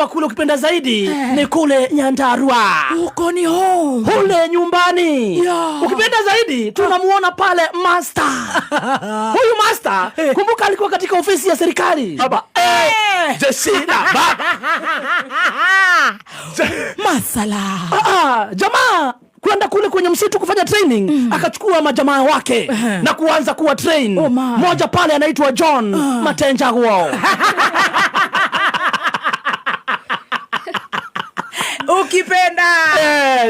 Amepokelewa kule, ukipenda zaidi ni kule Nyandarua. Huko ni home. Kule nyumbani. Ukipenda zaidi tunamuona pale master. Huyu master, kumbuka, alikuwa katika ofisi ya serikali. Baba, jeshi la baba. Masala. Ah, jamaa kwenda kule kwenye msitu kufanya training, akachukua majamaa wake na kuanza kuwa train. Oh my. Moja pale anaitwa John Matenjaguo. Ukipenda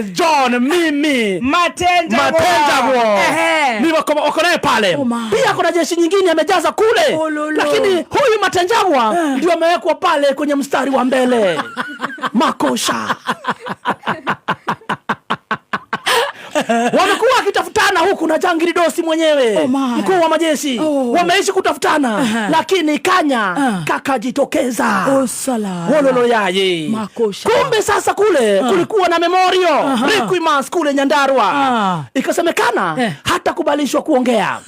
John mimi Matenjaguo. Matenjaguo ni wako naye pale. Oh my. Pia kuna jeshi nyingine amejaza kule. Oh, lolo. Lakini huyu Matenjagwa ndio amewekwa pale kwenye mstari wa mbele. Makosha. Wamekuwa wakitafutana huku na Jangiri Dosi mwenyewe. Oh my. Mkuu wa majeshi. Oh. Wameishi kutafutana, lakini kanya kakajitokeza. Oh, sala. Wololo yaye. Makosha. Kumbe sasa kule kulikuwa na memorial Requiem kule Nyandarua. Ikasemekana hatakubalishwa kuongea,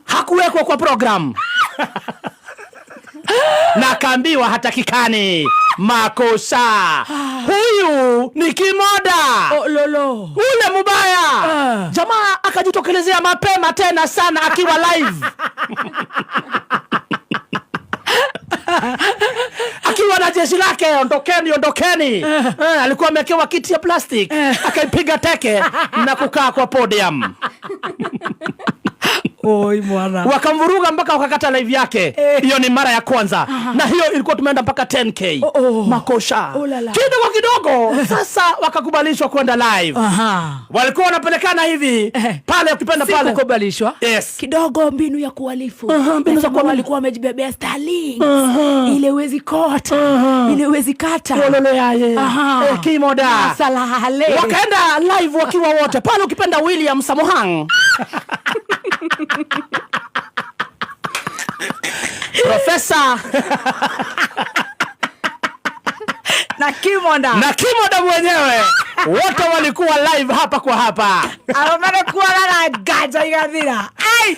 hakuwekwa kwa program na akaambiwa hatakikani. Makosa. Huyu ni kimoda. Oh, lolo. Ule mubaya. Jamaa akajitokelezea mapema tena sana akiwa live, akiwa na jeshi lake, "Ondokeni, ondokeni." Alikuwa amewekewa kiti ya plastic, akaipiga teke na kukaa kwa podium. Oi mwana. Wakamvuruga mpaka wakakata live yake. Hiyo ni mara ya kwanza, na hiyo ilikuwa tumeenda mpaka 10K. Oh, oh. Makosha. Oh, la la. Kidogo kidogo sasa wakakubalishwa kwenda live. Walikuwa wanapelekana hivi pale, ukipenda pale. Sikukubalishwa. Yes. Kidogo mbinu ya kuhalifu. Aha, mbinu za Nasema kuhalifu. walikuwa wamejibebea Starlink. Ile huwezi kota. Ile huwezi kata. Wololo yaye. Kimoda. Salale. Wakaenda live wakiwa wote pale, ukipenda William Samohang, Profesa Na Kimonda. Na Kimoda mwenyewe, wote walikuwa live hapa kwa hapa. Aromere kuona na gaja igathira. Ai!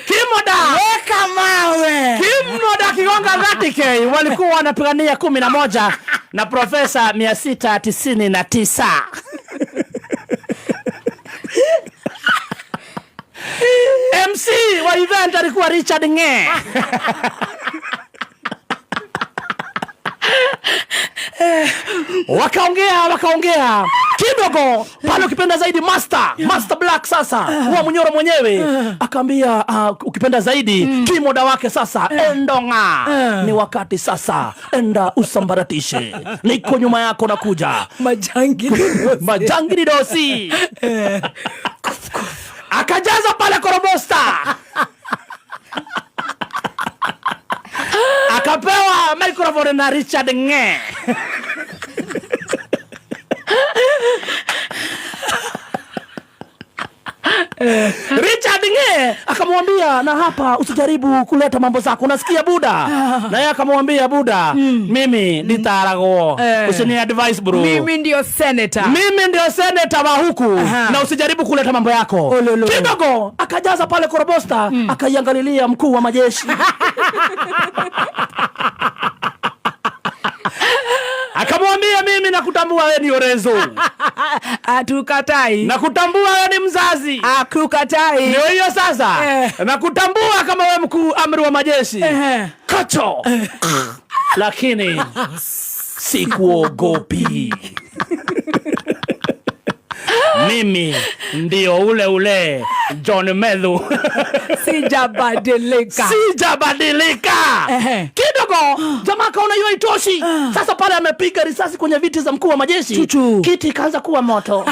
Kimoda. Weka mawe. Kimoda akigonga 30K, walikuwa wanapigania 11 na Profesa 699. MC wa event alikuwa Richard Nge. Wakaongea, wakaongea kidogo pale, ukipenda zaidi Master Black sasa wa Munyoro mwenyewe akaambia, ukipenda zaidi kimoda wake sasa, "Endonga, ni wakati sasa, enda usambaratishe, niko nyuma yako nakuja." Majangili. Majangili dosi akajaza pale korobosta, akapewa microphone na Richard Nge. Richard Nge akamwambia, "Na hapa usijaribu kuleta mambo zako, unasikia buda?" Na yeye akamwambia, "Buda, mimi nitaragwo, usini advice, bro." Mimi ndio senator. "Mimi ndio senator wa huku na usijaribu kuleta mambo yako." Ololo. Kidogo akajaza pale korobosta, akaiangalilia mkuu wa majeshi, akamwambia, "Mimi nakutambua wewe ni Orenzo." Hatukatai. "Nakutambua wewe ni mzazi." Hatukatai. Ndio hiyo sasa. "Nakutambua kama wewe mkuu amri wa majeshi." Kacho. "Lakini sikuogopi. Mimi ndio ule ule John Methu." Sijabadilika. "Sijabadilika." Kidogo jamaa kaona hiyo haitoshi. Sasa pale amepiga risasi kwenye viti za mkuu wa majeshi. Chuchu. Kiti ikaanza kuwa moto.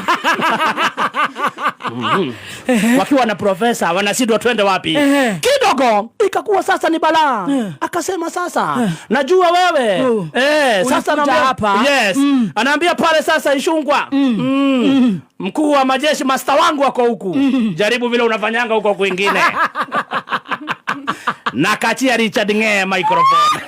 Wakiwa na profesa wanashindwa twende wapi. Kidogo ikakuwa sasa ni balaa. Akasema, "Sasa najua wewe." Oh. Sasa Ulikuja anaambia hapa. Yes. Anaambia pale sasa Ishungwa. "Mkuu wa majeshi, master wangu wako huku. Jaribu vile unafanyanga huko kwingine." Na kachia Richard Ng'e microphone.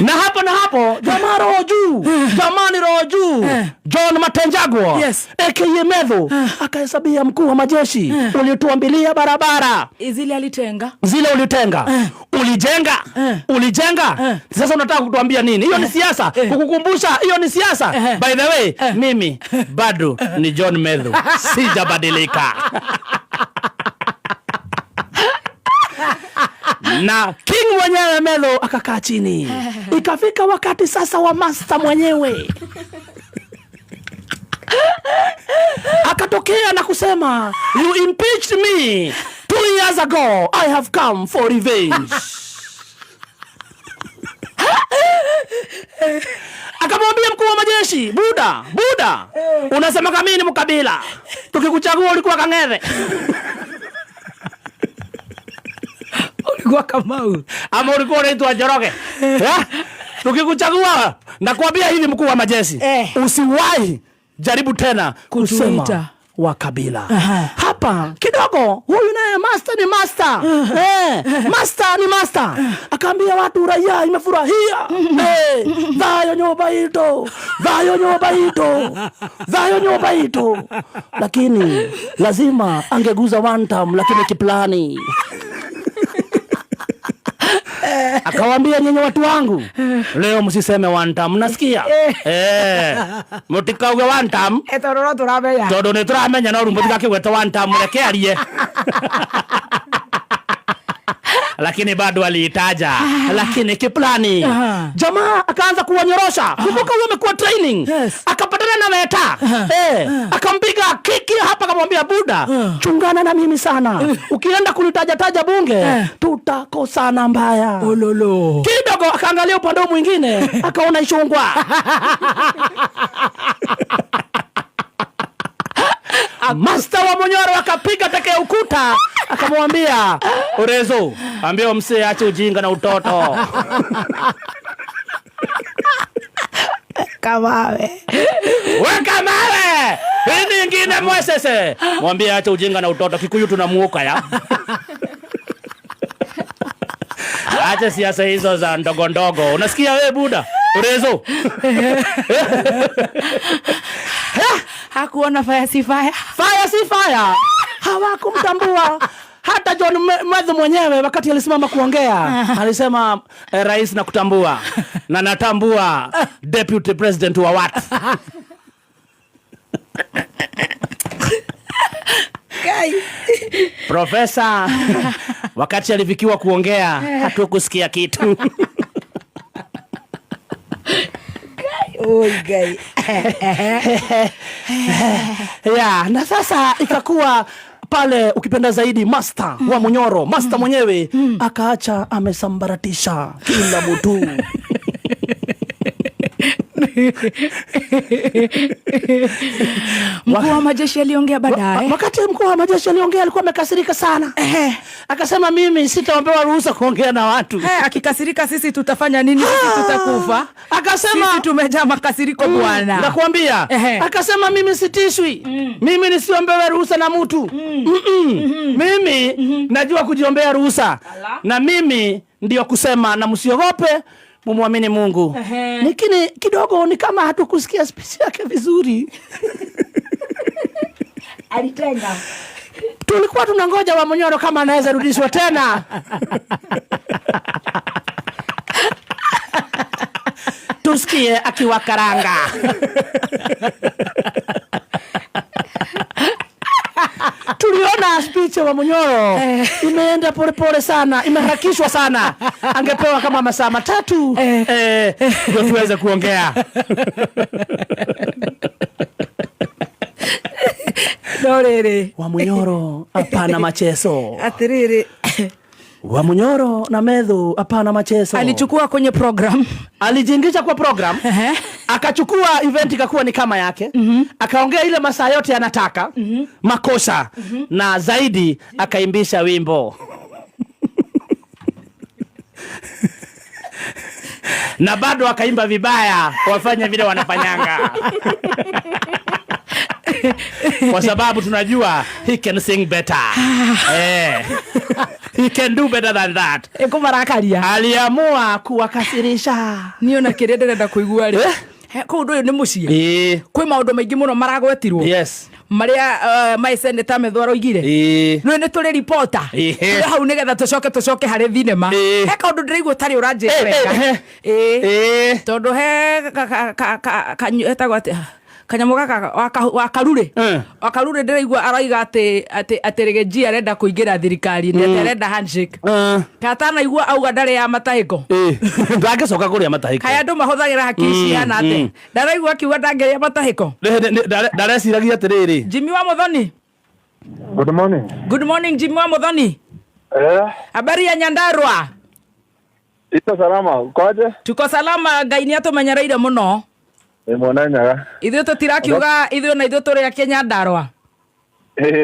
Na hapo jamaa roho juu, jamani, roho juu. John Matenjagwo aka Methu akahesabia mkuu wa majeshi, "Ulituambilia barabara Zile alitenga. Zile ulitenga. Ulijenga, ulijenga. Sasa unataka kutuambia nini? Hiyo ni siasa. Kukukumbusha hiyo ni siasa. By the way, mimi bado ni John Methu, sijabadilika. Na King mwenyewe Methu akakaa chini. Ikafika wakati sasa wa master mwenyewe akatokea na kusema, "You impeached me 2 years ago. I have come for revenge." Akamwambia mkuu wa majeshi, "Buda, buda, unasema kama mimi ni mkabila, tukikuchagua ulikuwa Kang'ethe." Ulikuwa Kamau. Ama ulikuwa unaitwa Njoroge, eh? Tukikuchagua, nakwambia hivi, mkuu wa majeshi, usiwahi jaribu tena kutuita. Kusema wa kabila hapa. Kidogo huyu naye master ni master, master ni master, akaambia watu, raia imefurahia, thayo nyumba ito, thayo nyumba ito, thayo nyumba ito, lakini lazima angeguza one time, lakini kiplani akawambia, "Nyinyi watu wangu, leo msiseme one time, mnasikia? Mutikauge one time." Tondu no turamenya. Tondu nä tå ramenya, no rä u må tigakĩgwete one time, reke arie. Lakini bado aliitaja, lakini kiplani. Jamaa akaanza kuwanyorosha. Kumbuka huyo amekuwa training. Akapatana na Weta, akampiga kiki hapa, akamwambia, "Buda, chungana na mimi sana, ukienda kulitajataja bunge tutakosana mbaya." Ololo. Kidogo akaangalia upande huu mwingine, akaona Ichung'wah. Master wa Munyoro akapiga teke ukuta, akamwambia, "Urezo, ambia msee ache ujinga na utoto." Kamawe. "Weka mawe hii nyingine mwesese, mwambie ache ujinga na utoto. Kikuyu tunamuoka ya ache siasa hizo za ndogo ndogo. Unasikia we buda Urezo?" Hakuona fire si fire. Fire si fire, hawakumtambua. Hata John Methu mwenyewe wakati alisimama kuongea alisema, "Rais, nakutambua na natambua deputy president wa watu." Kai. Profesa wakati alifikiwa kuongea hatukusikia kitu. Oi, Ngai. Ya, na sasa ikakuwa pale, ukipenda zaidi, master wa Munyoro, master mwenyewe akaacha amesambaratisha kila mtu. Mkuu wa majeshi aliongea baadaye. Wakati mkuu wa majeshi aliongea alikuwa amekasirika sana, akasema, "Mimi sitaombewa ruhusa kuongea na watu." Eh, akikasirika sisi tutafanya nini? Sisi tutakufa. Akasema Sisi tumejaa makasiriko, bwana. Nakwambia, akasema, "Mimi sitishwi, mimi nisiombewe ruhusa na mtu. Mimi najua kujiombea ruhusa na mimi ndio kusema, na msiogope, mumwamini Mungu." Lakini kidogo ni kama hatukusikia speech yake vizuri. Alitenga. Tulikuwa tunangoja wa Munyoro kama anaweza rudishwa tena tusikie akiwa karanga. Tuliona speech wa Munyoro imeenda polepole sana, imeharakishwa sana. Angepewa kama masaa 3 ndio tuweze kuongea. No rĩrĩ. Wa Munyoro hapana machezo. Atiriri. Wa Munyoro na Methu hapana machezo. Alichukua kwenye program. Alijiingisha kwa program, akachukua event ikakuwa ni kama yake, akaongea ile masaa yote anataka, makosa, na zaidi akaimbisha wimbo na bado akaimba vibaya, wafanye vile wanafanyanga, kwa sababu tunajua he can sing better, he can do better than that. Ĩkũmarakaria. Aliamua kuwakasirisha. Niĩ ona kĩrĩa ndĩrenda kũigua rĩ, kũu ũndũ ũyũ nĩ mũciĩ. Kwĩ maũndũ maingĩ mũno maragwetirwo. Maria my senator Methwa aroigire. Nĩ nĩ tũrĩ reporter. Tũrĩ hau nĩgetha tũcoke harĩ thinema. He kaũndũ ndĩraigua ũtarĩ ũranjĩra wega. Ĩĩ. Tondũ he etagwo atĩa kanyamũ gaka wa Karurĩ. Wa Karurĩ ndĩraigua aroiga atĩ Rĩgĩnji arenda kũingĩra thirikari-inĩ, atĩ arenda handshake. Katanaigua auga ndarĩ ya matahĩko. Ndangĩcoka kũrĩa matahĩko. Kaya andũ mahũthagĩra hakiri cihana atĩa? Ndaraigua akiuga ndangĩrĩa matahĩko. Ndareciragia atĩrĩrĩ. Jimmy wa Muthoni. Good morning. Good morning, Jimmy wa Muthoni. Habari ya Nyandarua? Iko salama, ukoje? Tuko salama, Ngai nĩ atũmenyereire mũno. Nĩ mwena Nyaga. Ithuĩ tũtirakiuga ithuĩ na ithuĩ tũrĩ a Nyandarua.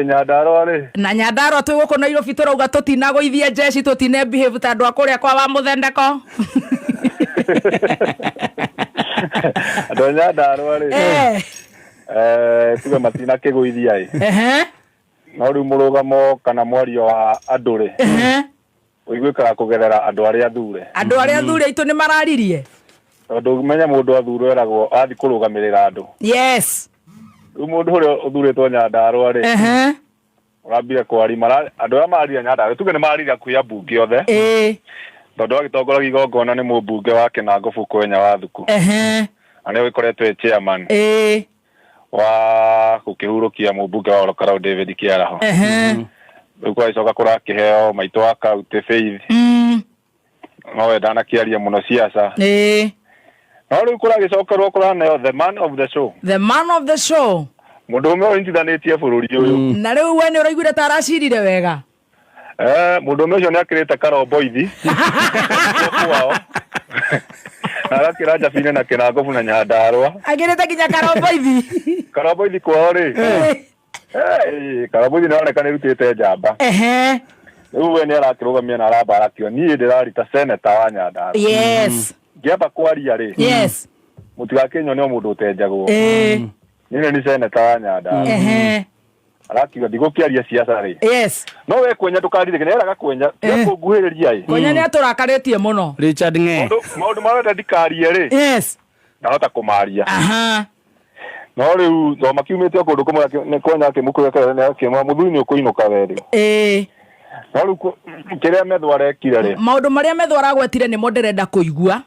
Nyandarua rĩ. Na Nyandarua twĩ gũkũ Nairobi tũrauga tũtinagũithia jeshi, tũtine behave ta andũ a kũrĩa kwa wa mũthendeko. Andũ a Nyandarua rĩ. Tuge matinakĩgũithia ĩ. No rĩu mũrũgamo kana mwario wa andũ rĩ. Ũiguĩkaga kũgerera andũ arĩa athure. Andũ arĩa athure aitũ nĩ mararirie. Tondũ menya mũndũ athurwo eragwo athiĩ kũrũgamĩrĩra andũ. Yes. Rĩu mũndũ ũrĩa ũthurĩtwo Nyandarua rĩ. Ũrambire kwaria andũ arĩa mararire Nyandarua tuge nĩ mararire hakuhĩ ambunge othe. Tondũ agĩtongoragia igongona nĩ mũmbunge wa Kĩnangobu Kwenya wa Thuku. Na nĩwe ũgĩkoretwo e chairman. Wa gũkĩhurũkia mũmbunge wa Olokarau David Kĩaraho. Rĩu kwagĩcoka kũrakĩheo maitũ wa kaunti Faith. No we ndanakĩaria mũno siasa. No rĩu kũragĩcokerwo kũraneo the man of the show. The man of the show. Mũndũ ũmwe ũnyitithanĩtie bũrũri ũyũ. Na rĩu we nĩ ũraiguire ta aracirire wega. Mũndũ ũmwe ũcio nĩ akĩrĩte karomboithi. Kwao. Na agakĩra Njabinĩ na Kĩnangobu na Nyandarua. Agĩrĩte nginya karomboithi. Karomboithi kwao rĩ. Karomboithi nĩ aroneka nĩ rutĩte njamba. Rĩu we nĩ arakĩrũgamia na aramba arakĩo niĩ ndĩrarita senator wa Nyandarua. Yes. Ngĩamba kwaria rĩ. Yes. Mũtigakĩnyone o mũndũ ũtenjagwo. Niĩ nĩ senator wa Nyandarua. Arakiuga ndigũkĩaria siasa rĩ. Yes. No we Kwenya ndũkaririke, nĩ eraga Kwenya, tiga kũnguhĩrĩria ĩ. Kwenya nĩ atũrakarĩtie mũno. Richard Ng'e. Maũndũ marĩa ndikarie rĩ. Yes. Ndahota kũmaria. No rĩu to makiumĩte o kũndũ kũmwe nĩ Kwenya akĩmũkũrĩra nĩ akĩmwĩra mũthuri nĩ ũkũinũka we rĩ. No rĩu kĩrĩa Methwa arekire rĩ. Maũndũ marĩa Methwa aragwetire nĩmo ndĩrenda kũigua.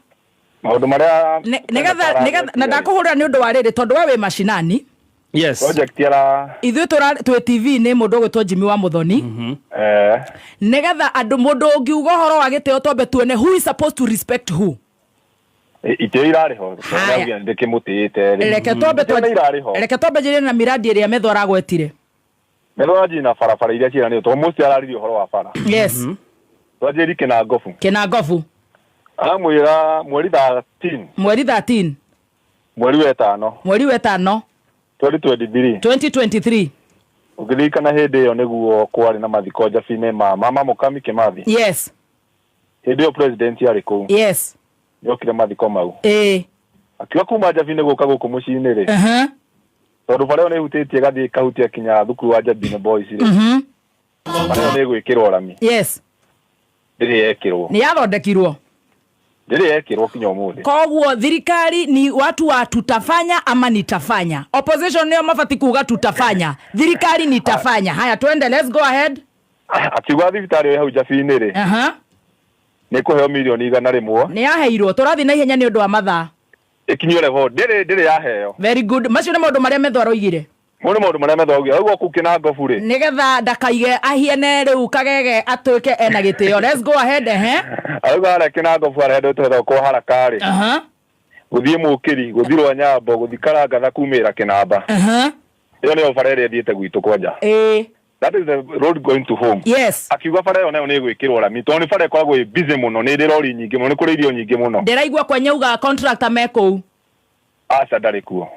Maũndũ marĩa Nĩgetha na ndakũhũrĩra nĩ ũndũ wa rĩrĩ tondũ we wĩ macinani. Yes. Project ya ithuĩ twĩ TV-inĩ mũndũ ũgwĩtwo Jimmy wa Muthoni. Nĩgetha andũ mũndũ ũngiuga ũhoro wa gĩtĩo twambe tuone who is supposed to respect who. Itĩo irarĩ ho, Haya. ndĩkĩmũtĩĩte rĩ. Reke twambe Itĩo nĩ irarĩ ho. Reke twambe njĩre na miradi ĩrĩa Methwa aragwetire. Methwa anjie na barabara iria ciĩranĩirwo, tondũ most araririe ũhoro wa bara. Yes. Twanjĩrie Kĩnangobu. Kĩnangobu. Aramwĩra mweri 13. Mweri 13. Mweri wa ĩtano. Mweri wa ĩtano. 2023. 2023. Ũngĩririkana hĩndĩ ĩyo nĩguo kwarĩ na mathiko Njabinĩ ma Mama Mũkami Kĩmathi. Yes. Hĩndĩ ĩyo president arĩ kũu. Yes. Nĩokire mathiko mau. Akiuga kuma Njabinĩ gũka gũkũ mũciĩ-inĩ rĩ. Tondũ bara ĩyo nĩ ĩhutĩtie gathiĩ ĩkahutia kinya thukuru wa Njabinĩ Boys rĩ. Bara ĩyo nĩ ĩgwĩkĩrwo rami. Yes. Ndĩrĩ yekĩrwo. Nĩ yathondekirwo. Ndĩrĩ yekĩrwo kinya ũmũthĩ. Koguo thirikari ni watu wa tutafanya ama nitafanya. Opposition nĩo mabati kuga tutafanya. Thirikari nitafanya. Haya twende, let's go ahead. Akiuga thibitarĩ ĩyo hau Njabinĩ rĩ. Nĩ kũheo mirioni 100. Nĩ yaheirwo. Tũrathiĩ na ihenya nĩ ũndũ wa mathaa. Ĩkinyio level. Ndĩrĩ yaheo. Very good. Macio nĩ maũndũ marĩa Methwa aroigire. Mau nĩ maũndũ marĩa Methwa aroigire. Auga kũu Kĩnangobu rĩ. Nĩgetha ndakaige ahiene rĩu Kagege atuĩke ena gĩtĩo. Let's go ahead, ehe. Auga harĩa Kĩnangobu harĩa handũ hetagwo kwa Haraka rĩ. Gũthiĩ Mũkĩri, gũthiĩ Rwanyambo, gũthiĩ Karangatha kumĩra Kĩnamba. Ĩyo nĩyo bara ĩrĩa ĩthiĩte gwitũ kwanja. That is the road going to home. Yes. Akiuga bara ĩyo nayo nĩ ĩgwĩkĩrwo rami tondũ nĩ bara ĩkoragwo ĩ busy mũno, nĩ ĩrĩ rori nyingĩ mũno, nĩ kũrĩ irio nyingĩ mũno. Ndĩraigua Kwenya auga contractor me kũu. Aca ndarĩ kuo.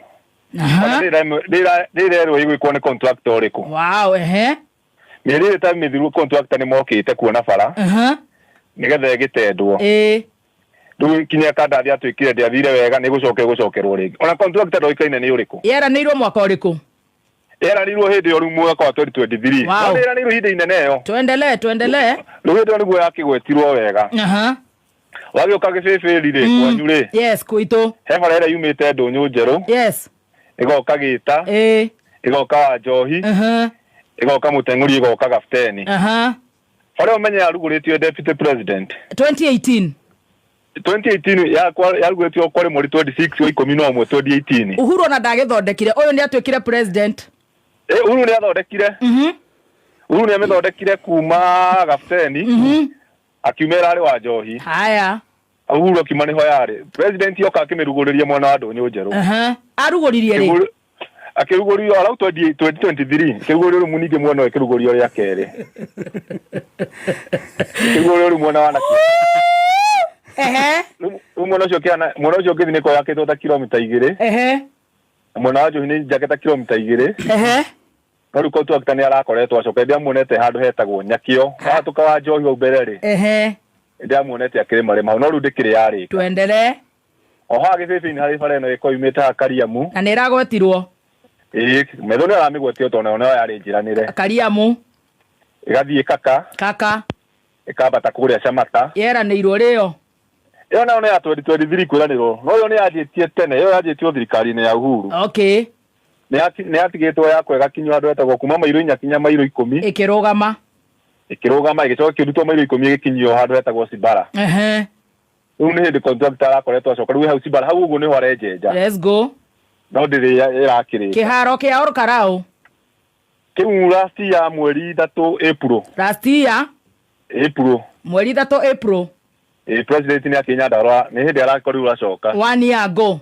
Ndĩrerwo ĩgwĩkwo nĩ contractor ũrĩkũ. Wow, ehe. Mĩeri ĩrĩ ta mĩthiru contractor nĩ mokĩte kuona bara. Nĩgetha ĩgĩtendwo. Rĩu kinya kandathi atuĩkire ndĩathire wega, nĩ gũcoka ĩgũcokerwo rĩngĩ. Ona contractor ndoĩkaine nĩ ũrĩkũ. Yeranĩirwo mwaka ũrĩkũ? Yeranĩirwo hĩndĩ ĩyo rĩu mwaka wa 2023. Wow. No nĩ yeranĩirwo ihinda inene ĩyo. Tuendelee, tuendelee. Rĩu hĩndĩ ĩyo nĩguo yakĩgwetirwo wega. Wagĩũka gĩbĩbĩri rĩ, kwanyu rĩ. Yes, kwitũ. He bara ĩrĩa yumĩte Ndũnyũ Njerũ. Yes. Ĩgoka Gĩta. Ĩgoka wa Njohi, ĩgoka Mũteng'ũri, ĩgoka Gabuteni. Barĩa ũmenye yarugũrĩtio deputy president 2018. 2018 yarugũrĩtio kwarĩ mweri 26 wa 11 2018. Uhuru ona ndagĩthondekire, ũyũ nĩ atuĩkire president. Uhuru nĩ athondekire. Uhuru nĩ amĩthondekire kuma Gabuteni. Akiuma ĩrarĩ wa Njohi. Haya. Uhuru akiuma nĩho yarĩ. President yoka akĩmĩrugũrĩria mwena wa Ndũnyũ Njerũ. Arugũririe rĩ? Akĩrugũrio arau 2023, akĩrugũrio rĩu ningĩ mwena ũyũ ĩkĩrugũrio rĩa kerĩ. Ĩkĩrugũrio rĩu mwena wa nakĩo. Rĩu mwena ũcio kĩana, mwena ũcio ũngĩ nĩ yakĩtwo ta kilomita 2. Na mwena wa Njohi nĩ njake ta kilomita 2. No rĩu contractor nĩ arakoretwo acoka, ndĩamuonete handũ hetagwo Nyakĩo. Wahĩtũka wa Njohi hau mbere rĩ. Ndĩamuonete akĩrĩmarĩma hau, no rĩu ndĩkĩrĩ yarĩka. Tuendelee. O haha Gĩbĩbĩ-inĩ harĩ bara ĩno ĩkoragwo yumĩte haha Kariamu. Na nĩ ĩragwetirwo. Ĩĩ, metho nĩ aramĩgwetio tondũ nayo nĩyo yarĩ njiranĩre. Kariamu. Ĩgathiĩ Kaka. Kaka. Ĩkambata kũrĩa Camata. Yeranĩirwo rĩo. Ĩyo nayo nĩ ya 2023 kwĩranĩrwo. No ĩyo nĩ yanjĩtie tene, ĩyo yanjĩtio thirikari-inĩ ya Uhuru. Nĩ yatigĩtwo ya kwega kinywa handũ hetagwo kuma mairo 4 kinya mairo 10. Ĩkĩrũgama. Ĩkĩrũgama, ĩgĩcoka ĩkĩrutwo mairo 10 ĩgĩkinyio handũ hetagwo Cibara. Rĩu nĩ hĩndĩ contractor arakoretwo acoka, rĩu hau Cibara, hau ũguo nĩho arenjenja. Let's go. No ndĩrĩ ĩrakĩrĩka. Kĩharo kĩa Olkarau. Kĩu last year mweri 3 April. Last year? April. Mweri 3 April. President nĩ akĩnya Nyandarua, nĩ hĩndĩ arakorirwo acoka. 1 year ago.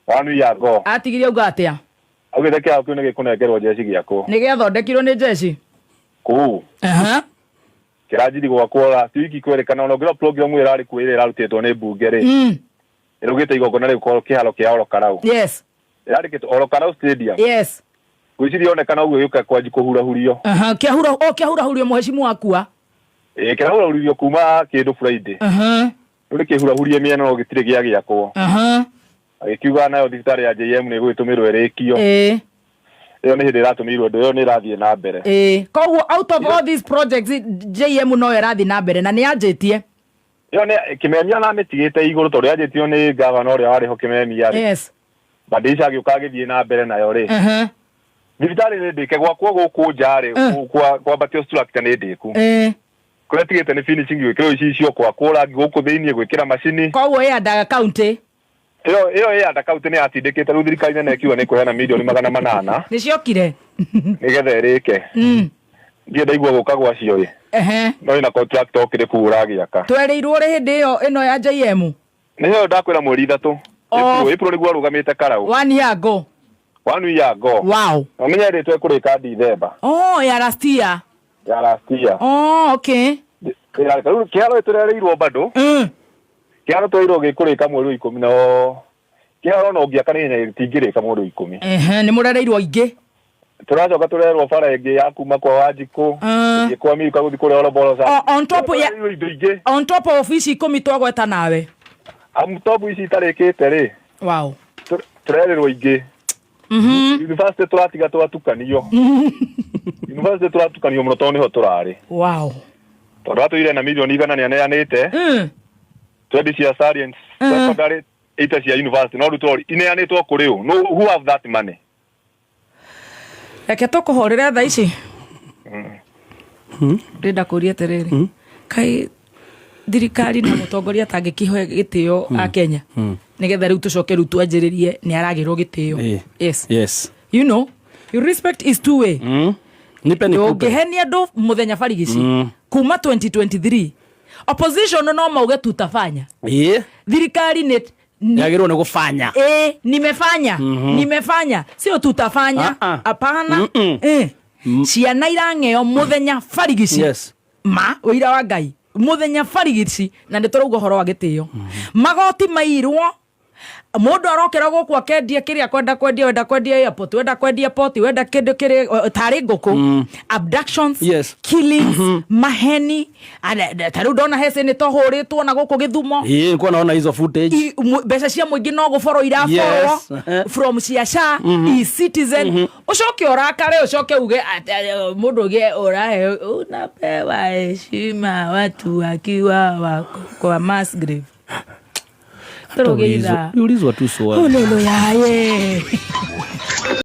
1 year ago. Atigirie auga atĩa? Augĩte kĩharo kĩu nĩ gĩkũnengerwo jeshi gĩakwo. Nĩ gĩathondekirwo nĩ jeshi? Kũu. Kĩranjiri gwakwo last week kwerĩkana ona ũngĩrora program ĩrĩa ĩrarĩ kuo ĩrĩa ĩrarutĩtwo nĩ mbunge rĩ. Ĩrugĩte igongona rĩu korwo kĩharo kĩa Olkarau. Ĩrandĩkĩtwo Olkarau Stadium. Ngwĩciria onekana ũguo gĩũka kwanji kũhurahurio. Kĩahura, o kĩahurahurio mũhecimu wakua. Kĩrahurahuririo kuma kĩndũ Friday. Rĩu nĩ kĩhurahurie mĩena no gĩtirĩ gĩa gĩakwo. Agĩkiuga nayo thibitarĩ ya JM nĩ ĩgũgĩtũmĩrwo ĩrĩkio. Ĩyo nĩ hĩndĩ ĩratũmĩirwo ndũ, ĩyo nĩ ĩrathiĩ na mbere. Koguo out of all these projects, JM no ĩrathiĩ na mbere na nĩ yanjĩtie. Ĩyo nĩ Kĩmemia na amĩtigĩte igũrũ tondũ yanjĩtio nĩ gavana ũrĩa warĩ ho Kĩmemia rĩ. Badilisha agĩũka agĩthiĩ na mbere nayo rĩ. Thibitarĩ nĩ ndĩke gwakwo gũkũ nja rĩ, kwambatio structure nĩ ndĩku. Kũrĩa tigĩte nĩ finishing gwĩkĩrwo icicio, gwakwo rangi gũkũ thĩiniĩ, gwĩkĩra macini. Koguo ĩ under county. Ĩyo ĩ under county nĩ yatindĩkĩte rĩu thirikari nene ĩkiuga nĩ ĩkũheana mirioni magana manana. Nĩ ciokire. Nĩgetha ĩrĩke. Ndiĩ ndaigua gũka gwacio ĩ. No ĩna contractor ũkĩrĩ kũu ũragĩaka. Twerĩirwo rĩ hĩndĩ ĩyo ĩno ya JM? Nĩ ĩyo ndakwĩra mweri 3. April nĩguo arũgamĩte Karau. 1 year ago. 1 year ago. Wow. Na ũmenye rĩtwa ĩkũrĩka December. Oh, ya last year. Ya last year. Oh, okay. Rĩu kĩharo ĩtũrereirwo bado. Kĩharo twerirwo gĩkũrĩka mweri wa 10 na kĩharo no ũngĩaka nĩ ihenya gĩtingĩrĩka mweri wa 10. Nĩ mũrereirwo aingĩ. Tũracoka tũrerwo bara ĩngĩ ya kuma kwa Wanjikũ, gũthiĩ kwa Miruka, gũthiĩ kũrĩa Oroboro. On top ya Tũrereirwo indo ingĩ. On top of ici 10 twagweta nawe. On top ici itarĩkĩte rĩ. Wow. Tũrererwo ingĩ. University tũratiga twatukanio. University tũratukanio mũno tondũ nĩho tũrarĩ. Wow. Tondũ atũire na mirioni igana nĩaneanĩte. Twendi cia science, secondary, ita cia university, no rĩu tũrori ineanĩtwo kũrĩ ũ? No, who have that money? Reke tũkũhũrĩre thaa ici. Ndĩrenda kũũria atĩrĩrĩ. Kaĩ thirikari na mũtongoria atangĩkĩhe gĩtĩo a Kenya? Nĩgetha rĩu tũcoke rĩu twanjĩrĩrie nĩ aragĩrwo gĩtĩo. Yes. You know, your respect is two way. Nipe nikupe. Ndũngĩhenia andũ mũthenya barigici. Kuma 2023. Opposition no mauge tutafanya. Thirikari nĩ Yagĩrĩirwo nĩ gũbanya. Nimefanya. Nimefanya. Sio tutafanya. Hapana. Ciana irang'eo mũthenya barigici. Ma, ũira wa Ngai. Mũthenya barigici na nĩ tũrauga ũhoro wa gĩtĩo. Magoti mairwo. Mũndũ arokera gũkũ akendia kĩrĩa akwenda kwendia, wenda kwendia airport, wenda kwendia port, wenda kĩndũ kĩrĩa, tarĩ ngũkũ. Abductions, killings, maheni. Ta rĩu ndona he senator ũhũrĩtwo na gũkũ Gĩthumo. Ĩĩ, nĩkuo naona hizo footage. Mbeca cia mũingĩ no gũborwo iraborwo from cia SHA, e-Citizen. Ũcoke ũrakare, ũcoke uge atĩ, mũndũ ũngĩ ũrahe, unapewa heshima watu wakiwa wako kwa mass grave. Hata Tũrũgĩra. ulizo tu swali. Ololo yaye.